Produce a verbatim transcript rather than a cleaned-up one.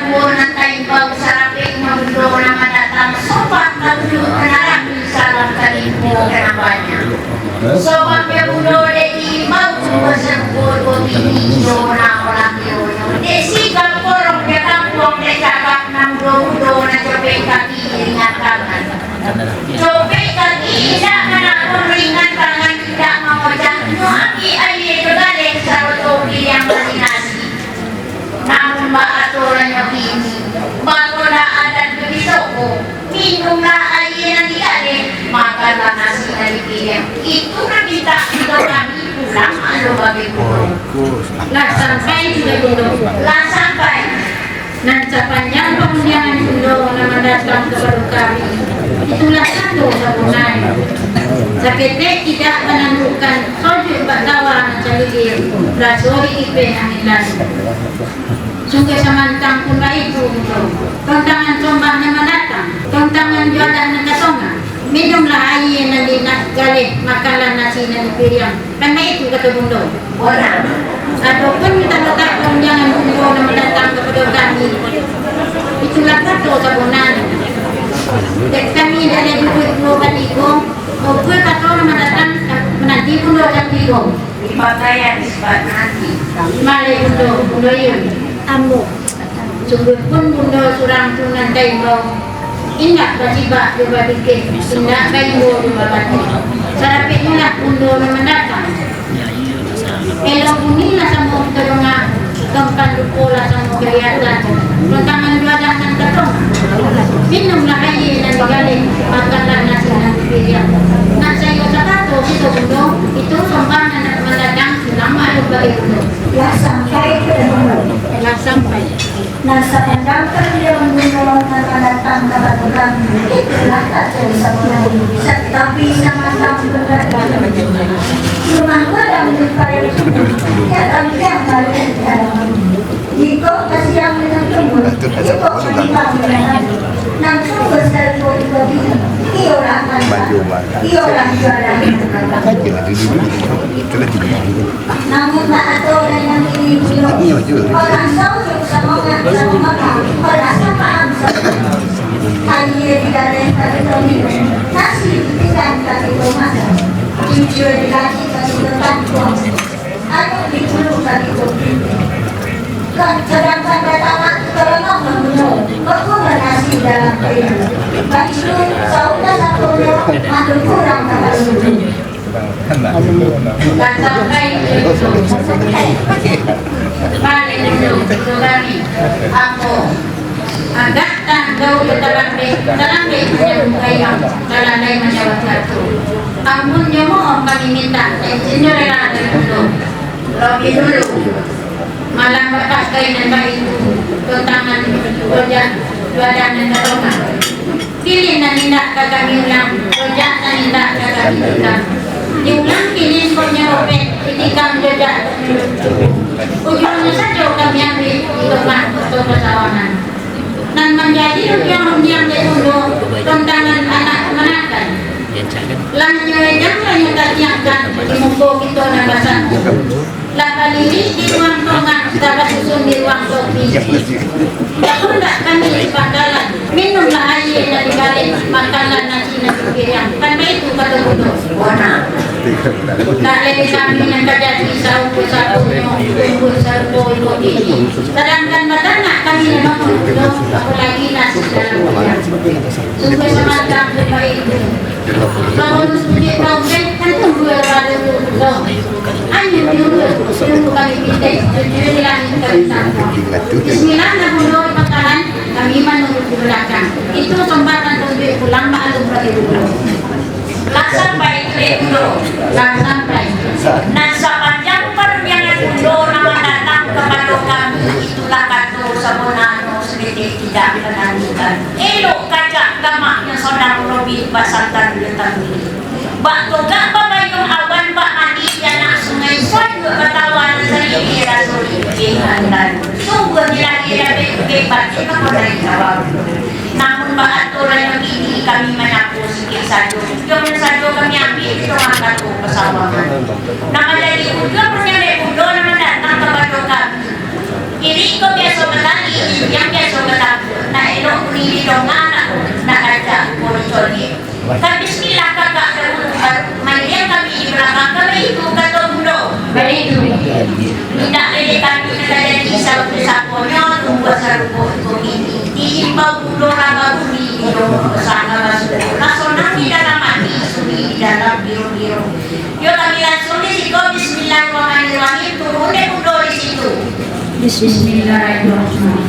Nan taimbau sarapek bundo nan mandatang, sombah ka bundo nan alami, salam ka limpo ka nan banyak. Sombah ka bundo dek diimbau, basarupo duo bini, iyo nan olah dionyo. Dek siga porong dek kampuang, dek cagak nan bundo-bundo, nan copek kaki ringan tangan. Copek kaki indak manakun, ringan tangan indak mangocah, nyo ambiak aia jo galeh, saroto piliang bali nasi. Namun baa aturannyo kini, baa ndak adat jo bisuak ko, minumlah aia nan di galeh, makanlah nasi nan di piliang. Itu nan mintak kito kami pulang ado bagai bundo. Lah sampai sudah bundo. Lah sampai. Nan sapanjang parundiangan bundo nan mandatang kapado kami, itulah kato sabonanyo. Saketek tidak manandukan, sojuak bak tawa nan salilia, raso di ipeh angin lalu. Sungguah samantang pun baitu, bundo. Tontangan sombah nan mandatang, tontangan juadah nan ka songa. Minumlah aia nan di na-, galeh, makanlah nasi nan di piriang. Kan baitu kato bundo. Adopun tatatak parundiangan bundo nan mandatang kapado kami, itulah kato sabonanyo. Dek kami dari duduak duo batigo, oku kato nan mandatang mananti bundo satigo. Dipakaian sabab nanti. Maleh bundo, bundo iyo. Ambo. Sungguahpun bundo surang tu nan taimbau, indak basibak jo babikeh, indak baimbau jo babatik. Sarapeknyolah bundo nan mandatang. Elok bunyi lah samo tadanga, gampan rupo lah samo kalihatan. Tontangan juadah nan ka songa. Minumlah aia nan di galeh, makanlah nasi nan di piriang. Nak saiyo sakato kito bundo, itu sombah nan mandatang, sulamat bagi bundo. Lah sampai ka bundo. Lah sampai. Nan sapanjang parundiangan bundo nan mandatang kapado kami, itulah kato sabonanyo. Tapi samantang bundo, rumah gadang di payo, ya tampiang baru di dalam. Jikok kasiang dengan tumbuh, jikok kasiang dengan tumbuh, nan sungguah sarupo iko bini, iyolah mandatang, iyolah juadah nan mandatang. Namun baa aturannyo kini bundo, urang saujung samangat saumaka, urang sapaham saumur. Aia di galeh ka kito minum, nasi di pinggan ka kito makan, cucua di kaki ka kito tampuang. Anu di hulu ka kito pinta. Kan sadangkan batanak kito lamah mambunuh, bakurang nasi dalam kayu. Baitu saudah sakonyo, maklum kurang ka balun. Lah sampai. Balik dulu, dulu kami. Ambo agak tanggau jo talambek, talambek manyambung kayang, talalai manjawab kato. Ampun jo mohon kami mintak, izinnyo rela dari bundo. Lobi dulu. Malah bapakai nan baitu, tontangan rojak juadah nan ka songa. Pilih nan indak ka kami ulang, rojak nan indak ka kami tikam. Diulang pilih kok nyo opek, ditikam rojak. Ujuangnyo sajo kami ambiak di rumah atau pasawangan. Nan manjadi ujuang rundiang dek bundo, tontangan anak kamanakan. Lah nyo edang, lah nyo tatiangkan di muko kito nan basatu. Lah balirik di ruang tongah, lah basusun di ruang topi. Lah kondak kami di pangkalan, minumlah aia nan di galeh, makanlah nasi nan di piriang. Kan baitu kato bundo. Nak lai kami nan ka jadi sauko-sakonyo, tumbuah sarupo iko bini. Sadangkan batanak kami nan mambundo, apolai nasi dalam piriang. Sungguah samantang tu baitu. Kalau nusujik tauke, kan tumbuah baru tu. Anyo diurus, ilmu kami pintek, tujuan di langik kami tampuang. Bismillah, nan bundo di pangkalan, kami manurut di balakang. Itu sombah nan tunjuak pulang, maklum bagi bundo. Lah sampai tu dek bundo. Lah sampai. Nan sapanjang parundiangan bundo nan mandatang kapado kami, itulah kato sabonanyo, saketek tidak manantikan. Elok kacak gamaknyo sodang robih, basantan jo tangguli. Bak togak babayuang awan, bak mandi di anak sungai, sajuak batawa nan salilia, raso di ipeh angin lalu. Sungguah di lahia dapek ugek, batin mako dari kawan. Namun bak aturannyo kini, kami manyapo sikik sajo, ujuangnyo sajo kami ambiak di tongah kato pasawangan. Nan manjadi ujuang parundiangan bundo nan mandatang kapado kami, Diri ko biaso batali, yang biaso batampuk, nak elok bunyi di donga, nak, nak rancak ko dicoliak. Kan bismillah kakak dahulu, baru mailia kami di balakang, kan baitu kato bundo. Baitu. Indak leleh kami nan ka jadi sarupo saponyo, tumbuah sarupo iko kini. Diimbau bundo raba bumi di domo, sanga basuo. Raso nan di dalam ati, sunyi di dalam biro-biro. Yo kami langsuang di siko, bismillahirrahmanirrahim, turun dek bundo di situ. Bismillahirrahmanirrahim.